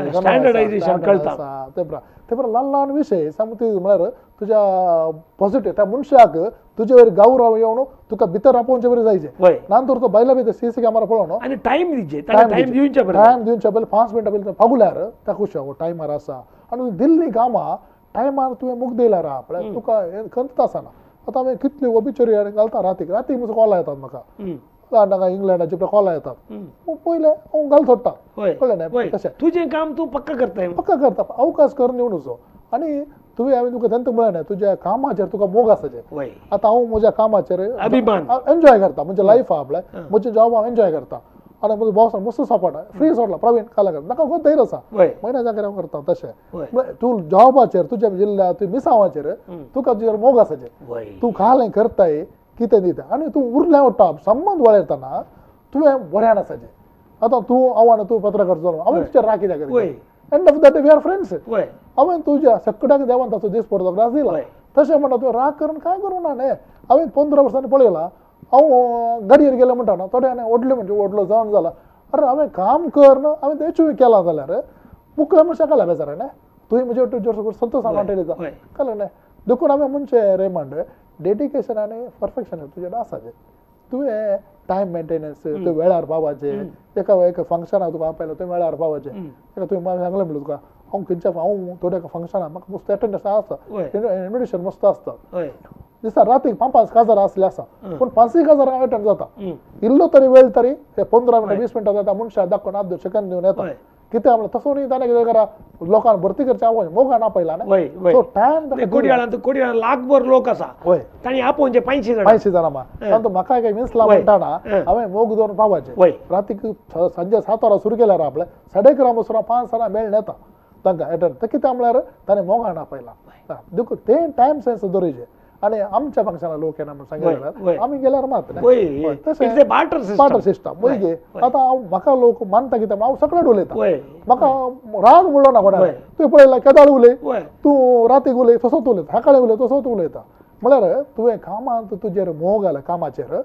ते ते ल्हान ल्हान विशय सामके म्हळ्यार तुज्या पॉझिटीव त्या मनशाक तुजे वयर गौरव येवन तुका भितर आपोवचे बरें जायचे ना तर तो बायला भितर सीसी कॅमेरा पळोवन आनी टायम दिवचे टायम दिवचे टायम दिवचे पयलीं 5 मिनटां पयलीं पागुल्यार ताका खुश हो टायमार आसा आनी दिल्ली कामां टायमार तुवें मुगदयल्यार आहा पळय तुका खंत आसना आतां हांवें कितली ओबिचुरी घालता रातीक रातीक म्हजो कॉल येतात म्हाका नाका इंग्लंडाचे कॉल येतात पयलें हांव घाल सोडटा कळ्ळें न्ही तशें तुजें काम तूं पक्का करता पक्का करता अवकाश करून दिवन आनी तुवें हांवें तुका तेन्ना म्हळें न्ही तुज्या कामाचेर तुका मोग आसाचें आतां हांव म्हज्या कामाचेर अभिमान एन्जॉय करता म्हजें लायफ आहा पळय म्हजें जॉब हांव एन्जॉय करता आनी म्हजो बॉस मस्त सपोर्ट फ्री सोडला प्रवीण काला करता म्हाका खूब धैर्य आसा म्हयन्याच्या हांव करता तशें म्हळ्यार तूं जॉबाचेर तुज्या जिल्ल्या तुज्या मिसांवाचेर तुका तुजेर मोग आसाचें तूं कालें करताय कितें दिता आनी तूं उरलें वता संबंद वळयतना तुवें बऱ्यान आसाचें आतां तूं हांव आनी तूं पत्रकार जालो हांवें तुजेर राग कित्याक end of the day we are friends हांवें तुज्या सगळ्याक देवान ताचो दीस पडतो ग्रास दिला तशें म्हणटा तुवें राग करून कांय करूं ना न्ही हांवें 15 वर्सांनी पळयलां हांव गाडयेर गेलें म्हणटा न्हू थोडे व्हडले म्हणजे व्हडलो जावन जाला अरे हांवें काम कर न्हू हांवें तें केलां जाल्यार मुखल्या मनशाक कळ्ळें बेजार न्ही तुवें म्हजे तुजे संतोश वांटयले कळ्ळें न्ही देखून हांवें म्हणचें रेमंड डेडिकेशन आनी परफेक्शन तुजें आसाचें तुवें टायम मेंटेनन्स तुवें वेळार पावपाचें एका एका फंक्शनाक तुका आपयलो तुवें वेळार पावपाचें एका तुवें सांगलें म्हणलें तुका हांव खंयच्या हांव थोड्या फंक्शनाक म्हाका मस्त एटेंडन्स आसता इन्विटेशन मस्त आसता दिसा रातीक 5-5 काजार आसले आसा पूण 5-1000 हांव एटंड जाता. इल्लो तरी वेळ तरी ते 15 मिनटां 20 मिनटां जाता मनशाक दाखोवन आद शकन दिवन येता. कितें म्हणल्यार तसो न्ही ताणें कितें करा लोकांक भरती करचें हांव मोगान आपयला न्ही. सो टायम कोडयाळांत कोडयाळ लाखभर लोक आसा तांणी आपोवचे 500 जाणां 500 जाणां मा तातूंत म्हाका काय विंसला म्हणटाना हांवें मोग दवरून पावपाचें. रातीक सांजे 7 वरां सुरू केल्यार आपलें 11:30 वसर 5 जाणां मेळून येता तांकां एटंड. तें कितें म्हणल्यार ताणें मोगान आपयला देखून तें टायम सेन्स दवरिचें. आनी आमच्या फंक्शनाक लोक येना म्हूण सांगलें जाल्यार आमी गेल्यार मात तशें बार्टर सिस्टम वय. आतां हांव म्हाका लोक मानता कितें हांव सगळें उलयता म्हाका राग म्हणलो ना कोणाक. तुवें पळयला केदाळ उलय तूं रातीक उलय तसोच उलयता सकाळीं उलय तसोच उलयता म्हळ्यार तुवें कामांत तुजेर मोग आयला कामाचेर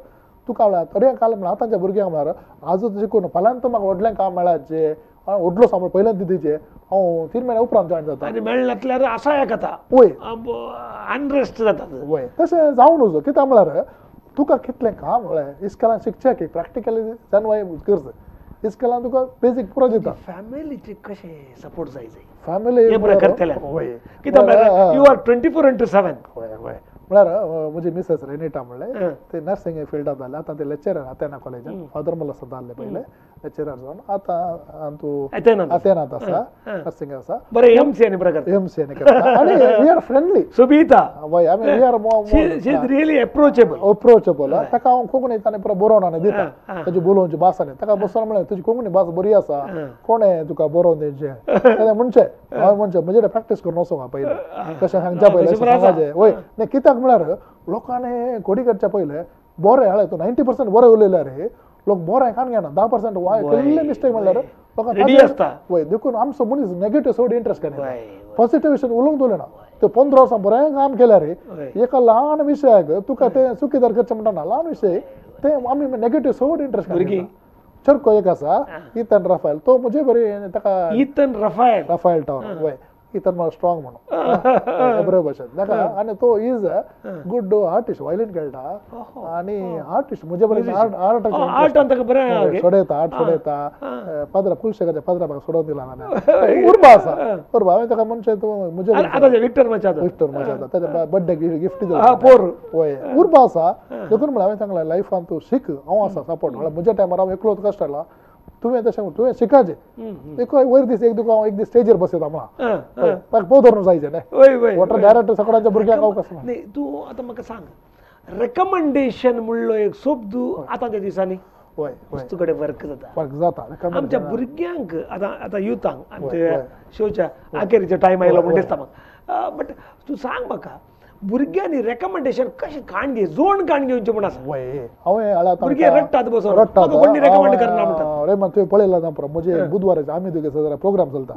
तुका म्हळ्यार तरी काल म्हळ्यार आतांच्या भुरग्यांक म्हळ्यार आजूच शिकून फाल्यांत म्हाका व्हडलें काम मेळाचें व्हडलो सांबाळ पयल्यान दिचें हांव 3 म्हयन्या उपरांत जॉयन जाता आनी मेळनासल्यार आसा येता वय अनरेस्ट जाता वय. तशें जावं नजो कित्याक म्हळ्यार तुका कितलें काम म्हळ्यार इस्कॉलान शिकचें की प्रॅक्टिकली जानवाय करचें इस्कॉलान तुका बेजीक पुरो दिता. फॅमिलीचे कशें सपोर्ट जाय फॅमिली करतले कित्याक म्हळ्यार you are 24/7. वय वय म्हळ्यार म्हजी मिसेस रेनिटा म्हणलें ते नर्सिंग फिल्डांत जालें आतां ते लेक्चरर आतेना कॉलेजान फादर मुला सदां आहले पयलें लेक्चरर जावन आतां तूं आतेनांत आसा नर्सिंग आसा बरें एमसी आनी प्रकार एमसी आनी करता आनी we are friendly Subita वय आमी we are she is really approachable approachable. ताका हांव कोंकणी ताणें पुरो बरोवन आनी दिता ताजी बोलोवची भास आनी ताका बसून म्हणलें तुजी कोंकणी भास बरी आसा कोणें तुका बरोवन दिवचें तेणें म्हणचें हांवें म्हणचें म्हजे कडेन प्रॅक्टीस करून वचूंक हांव पयलें कशें सांगच्या पयलें सांगाचें वय न्ही कित्याक म्हळ्यार लोकांनी कोडी करच्या पयलें बरें हाडलें तूं 90% बरें उलयल्यार रे लोक बरें कान घेना 10% केल्ले मिस्टेक म्हणल्यार लोकांक वय. देखून आमचो मनीस नेगेटीव चड इंट्रस्ट घेना पॉझिटिव्ह विशय उलोवंक दवरना. ते 15 वर्सां बरें काम केल्यार रे एका ल्हान विशयाक तुका तें चुकीदार करचें म्हणटा ना ल्हान विशय ते आमी नेगेटीव चड इंट्रस्ट घेना. चरको एक आसा इथन राफायल तो म्हजे बरें ताका इथन राफायल राफायल टावर वय इथन म्हळ्यार स्ट्रॉंग म्हणून बरे भशेन ताका आनी तो is good artist violin खेळटा आनी आर्टिस्ट म्हजे बरें आर्ट सोडयता आर्ट सोडयता पाद्रा कुलशेखाच्या पाद्रा म्हाका सोडोवन दिला हांवें उर्बा आसा उर्बा हांवें ताका म्हणचें तूं म्हजे विक्टर मचादो विक्टर मचादो ताच्या बड्डे गिफ्ट दिला वय उर्बा आसा. देखून म्हळ्यार हांवें सांगलें लायफान तूं शीक हांव आसा सपोर्ट म्हळ्यार म्हज्या टायमार हांव एकलोच कश्ट आयला तुवें तशें तुवें शिकाचें एक वयर दीस एक तुका हांव एक दीस स्टेजीर बसयता म्हणा ताका पोव धरून जायचें न्ही वॉटर डायरेक्ट सगळ्यांच्या भुरग्यांक हांव कसो न्ही. तूं आतां म्हाका सांग रेकमेंडेशन म्हणलो एक शब्द आतांच्या दिसांनी वय वस्तू कडेन वर्क जाता वर्क जाता आमच्या भुरग्यांक आतां आतां युथांक आमच्या शोच्या आखेरीचो टायम आयलो म्हण दिसता म्हाका बट तूं सांग म्हाका भुरग्यांनी रेकमेंडेशन कशें काण घे जोण काण घेवचें म्हूण आसा. हांवें भुरगे रडटात बसून कोणी रेकमेंड करना म्हणटात. रे तुवें पळयलां ना पुरो म्हजे बुधवाराचे आमी तुगे प्रोग्राम चलता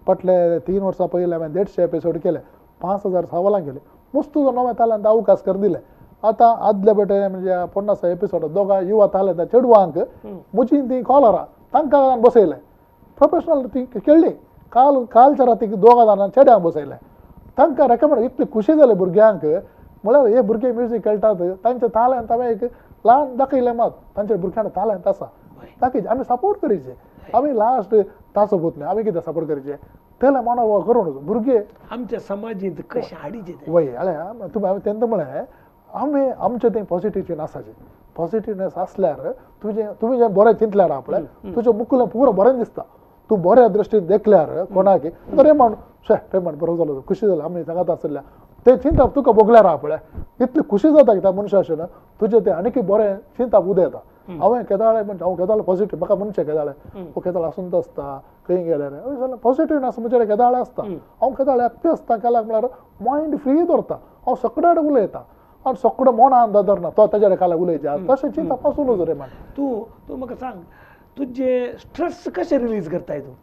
फाटले 3 वर्सां पयलीं हांवें 150 एपिसोड केले 5000 सवालां केले मस्त नवे तालंत अवकाश कर दिले. आतां आदले बेटे म्हणजे 50 एपिसोड दोगां युवा तालंत चेडवांक म्हजी ती कॉलरां तांकां बसयलें प्रोफेशनल ती खेळ्ळी काल कालच्या रातीक 2 जाणां चेड्यांक बसयलें तांकां रेकमेंड इतली खुशी जाली भुरग्यांक म्हळ्यार हे भुरगे म्युजीक खेळटात तांचे तालंत हांवें एक ल्हान दाखयलें मात तांच्या भुरग्यांक तालंत आसा दाखयचें आमी सपोर्ट करीचे आमी लास्ट ताचो पूत न्ही आमी कितें सपोर्ट करीचे तेला मानव करून भुरगे आमच्या समाजींत कशें हाडीचे वय हाडलें तुमी हांवें तेन्ना म्हळें आमी आमचें तें पॉझिटिव्ह आसाचें पॉझिटिवनेस आसल्यार तुजें तुमी जें बरें चिंतल्यार आपलें तुजें मुकुलें पुरो बरें दिसता तूं बऱ्या दृश्टीन देखल्यार कोणाक आतां रेमंड शे रेमंड बरो जालो खुशी जालो आमी सांगत आसल्या ते चिंतप तुका भोगल्यार आहा पळय इतली खुशी जाता कित्याक मनशा अशें न्हू तुजें तें आनीक बरें चिंतप उदयता. हांवें केदाळे म्हणजे हांव केदाळे पॉझिटीव म्हाका मनशें केदाळे ओ केदाळ आसून आसता खंय गेल्यार पॉझिटिवनेस म्हजे कडेन केदाळे आसता हांव केदाळे हॅप्पी आसता केल्यार म्हळ्यार मायंड फ्री दवरता हांव सगळे कडेन उलयता आनी सगळो मोणान दवरना तो ताजे कडेन काल उलयचें तशें चिंतप आसूं नजो रे मान. तूं तूं म्हाका सांग तुजें स्ट्रेस कशें रिलीज करताय तूं?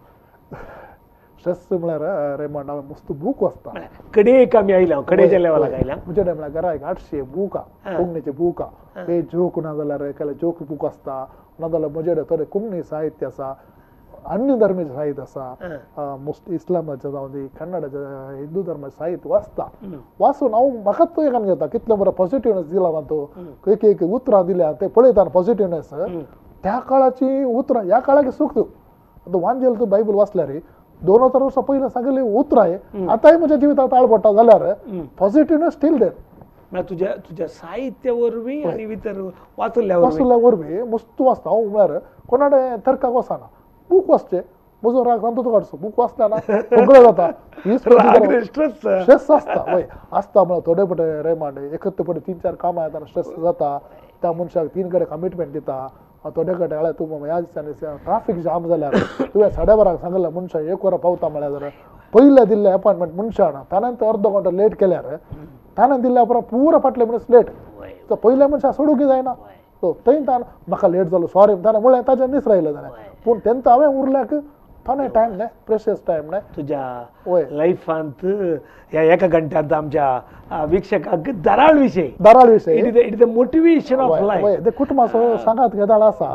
स्ट्रेस म्हळ्यार रेमंड हांवें मस्त बूक वाचता कडेक आमी आयल्या कडेच्या लेवलाक आयल्या म्हजे कडेन म्हळ्यार घरा एक 800 बूक आहा कोंकणीचे बूक आहा ते जोक ना जाल्यार एकाले जोक बूक आसता ना जाल्यार म्हजे कडेन थोडे कोंकणी साहित्य आसा अन्य धर्माचें साहित्य आसा मोस्ट इस्लामाचें जावं दी कन्नडाचें हिंदू धर्माचें साहित्य वाचता वाचून हांव म्हाकाच तो एकान घेता कितलें बरें पॉझिटिवनेस दिला तातूंत एक एक उतरां दिल्या ते पळयता पॉझिटिवनेस त्या काळाची उतरां ह्या काळाक सूख तूं आतां वांजेल तूं बायबल वाचल्यार 2000 वर्सां पयलीं सांगिल्ली उतरां आतांय म्हज्या जिवितांत ताळ पडटा जाल्यार पॉझिटिवनेस स्टील there. म्हळ्यार तुज्या तुज्या साहित्य वरवीं आनी भितर वाचल्या वरवीं मस्त वाचता हांव. म्हळ्यार कोणाडे तर्काक वचना, बूक वाचचे म्हजो राग सामको तो काडचो. बूक वाचता ना सगळें जाता, स्ट्रेस आसता. वय आसता म्हळ्यार थोडे पटे रेमांड एकत्र पटे 3-4 कामां येता, स्ट्रेस जाता. त्या मनशाक 3 कडेन कमिटमेंट दिता, थोडे कडेन जाल्यार तूं ह्या दिसांनी ट्राफीक जाम जाल्यार तुवें 12:30 सांगलें मनशाक 1 वरां पावता म्हळ्यार जाल्यार पयलें दिल्लें अपॉयंटमेंट मनशान ताणें तो अर्दो घंटो लेट केल्यार ताणें दिल्ल्या उपरांत पुरो फाटले मनीस लेट. तो पयल्या मनशाक सोडूंक जायना. सो थंय ताणें म्हाका लेट जालो सॉरी ताणें म्हळें ताजें निसरायलें ताणें. पूण तेन्ना हांवें उरल्याक ताणें टायम न्हय, प्रेशियस टायम न्हय तुज्या लायफांत. ह्या एका घंट्यांत आमच्या वीक्षकांक दराळ विशय, दराळ विशय, it is the motivation of life. ते कुटुंबाचो सांगात केदाळ आसा.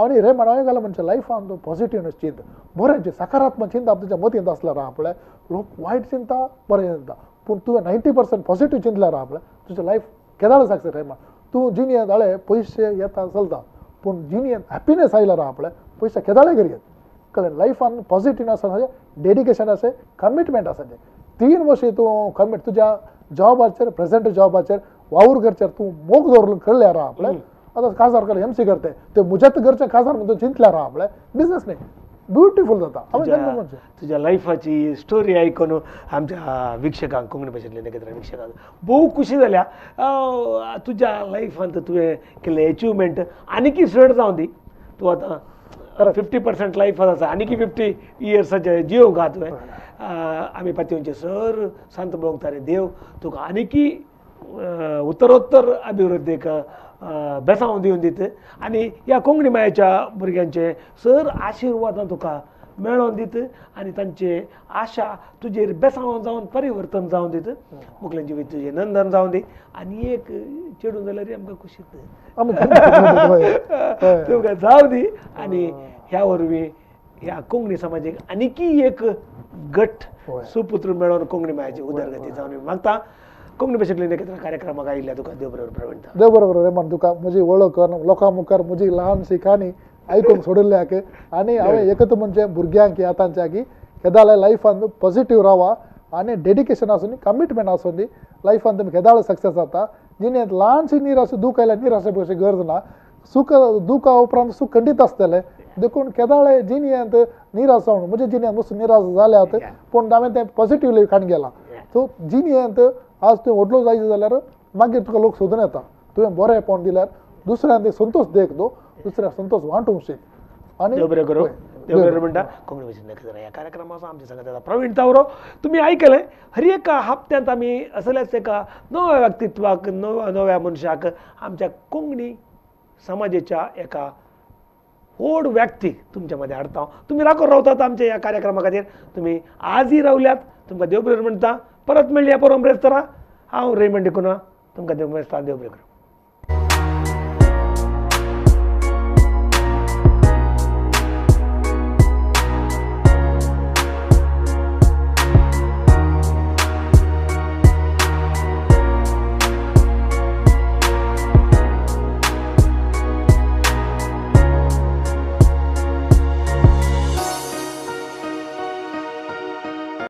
आनी रे म्हणून घाला म्हणजे लायफान पॉझिटिव्हनेस चिंत, बरें सकारात्मक चिंता तुज्या मतींत आसल्यार आहा पळय लोक वायट चिंता बरें चिंता, पूण तुवें 90% पॉझिटीव चिंतल्यार आहा पळय तुजें लायफ केदाळ सक्सेस. रे तूं जिणेंत जाले पयशे येता चलता, पूण जिणेंत हॅपिनेस आयल्यार आहा पळय पयशे केदाळे करी. कळ्ळें? लायफान पॉझिटिव्ह आसा, डेडिकेशन आसा, कमिटमेंट आसा. 3 वर्सां तूं कमिट तुज्या जॉबाचेर, प्रेजेंट जॉबाचेर वावर करचेर तूं मोग दवरून कळ्ळ्यार आहा पळय. आतां काजार कर एमसी करते ते म्हज्याच घरचें काजार म्हणून चिंतल्यार आहा पळय बिजनेस न्ही ब्युटिफूल जाता. तुज्या लायफाची स्टोरी आयकून आमच्या वीक्षकांक, कोंकणी भाशेंतल्या नखेत्रां वीक्षकांक भोव खुशी जाल्या. तुज्या लायफांत तुवें केल्लें एचिवमेंट आनीकय चड जावं दी. तूं आतां 50% लायफ आसा, आनीकय 50 इयर्साचे जियोंक आहा तुवें. आमी पातयेवचे सर संत भोंवतारे देव तुका आनीकय उत्तरोत्तर अभिवृद्धीक बेसांव दिवन दित आनी ह्या कोंकणी मायेच्या भुरग्यांचे सर आशिर्वादां तुका मेळोवन दित आनी तांचे आशा तुजेर बेसांव जावन परिवर्तन जावन दित. मुखलें जिवीत तुजें नंदन जावन दी. आनी एक चेडूं जाल्यार आमकां खुशीत तुमकां जावं दी. आनी ह्या वरवीं ह्या कोंकणी समाजीक आनीकय एक गट सुपुत्र मेळोवन कोंकणी मायेची उदरगती जावन मागता. कोंकणी भाशेंतल्या नखेत्रां कार्यक्रमाक आयिल्ल्या तुका देव बरोबर प्रवीण. देव बरोबर रे म्हण तुका म्हजी वळख लोकां मुखार म्हजी ल्हानशी काणी आयकूंक सोडिल्ल्याक. आनी हांवें एकच म्हणजे भुरग्यांक आतांच्या की केदाळ लायफान पॉझिटीव रावा आनी डेडिकेशन आसूं दी, कमिटमेंट आसूं दी, लायफान तुमी केदाळ सक्सेस जाता. जिणेंत ल्हानशी निराश दूख आयल्यार निराशे पळोवची गरज ना. सुख दुखा उपरांत सूख खंडीत आसतलें. देखून केदाळ जिणेंत निराश जावन म्हज्या जिणेंत मस्त निराश जाल्यात पूण हांवें तें पॉझिटिवली काण गेलां. सो जिणेंत आज तुवें व्हडलो जायचे जाल्यार मागीर तुका लोक सोदून येता. तुवें बरेंपण दिल्यार दुसऱ्यान ते संतोश देख दो, दुसऱ्या संतोश वांटूंक शीक. आनी देव बरें करूं. देव बरें म्हणटा कोंकणी भाशेंतल्या नखेत्रां ह्या कार्यक्रमाचो आमच्या सांगात प्रवीण तावरो. तुमी आयकलें हर एका हप्त्यांत आमी असल्याच एका नव्या व्यक्तित्वाक, नव्या मनशाक, आमच्या कोंकणी समाजेच्या एका व्हड व्यक्तीक तुमच्या मदें हाडटा. तुमी राखून रावतात आमच्या ह्या कार्यक्रमा खातीर. तुमी आजय रावल्यात तुमकां देव बरें म्हणटा. परत मेळया परंपरेस्तरा. हांव रेमंड डिकुन्हा तुमकां देव बरें, देव बरें करूं.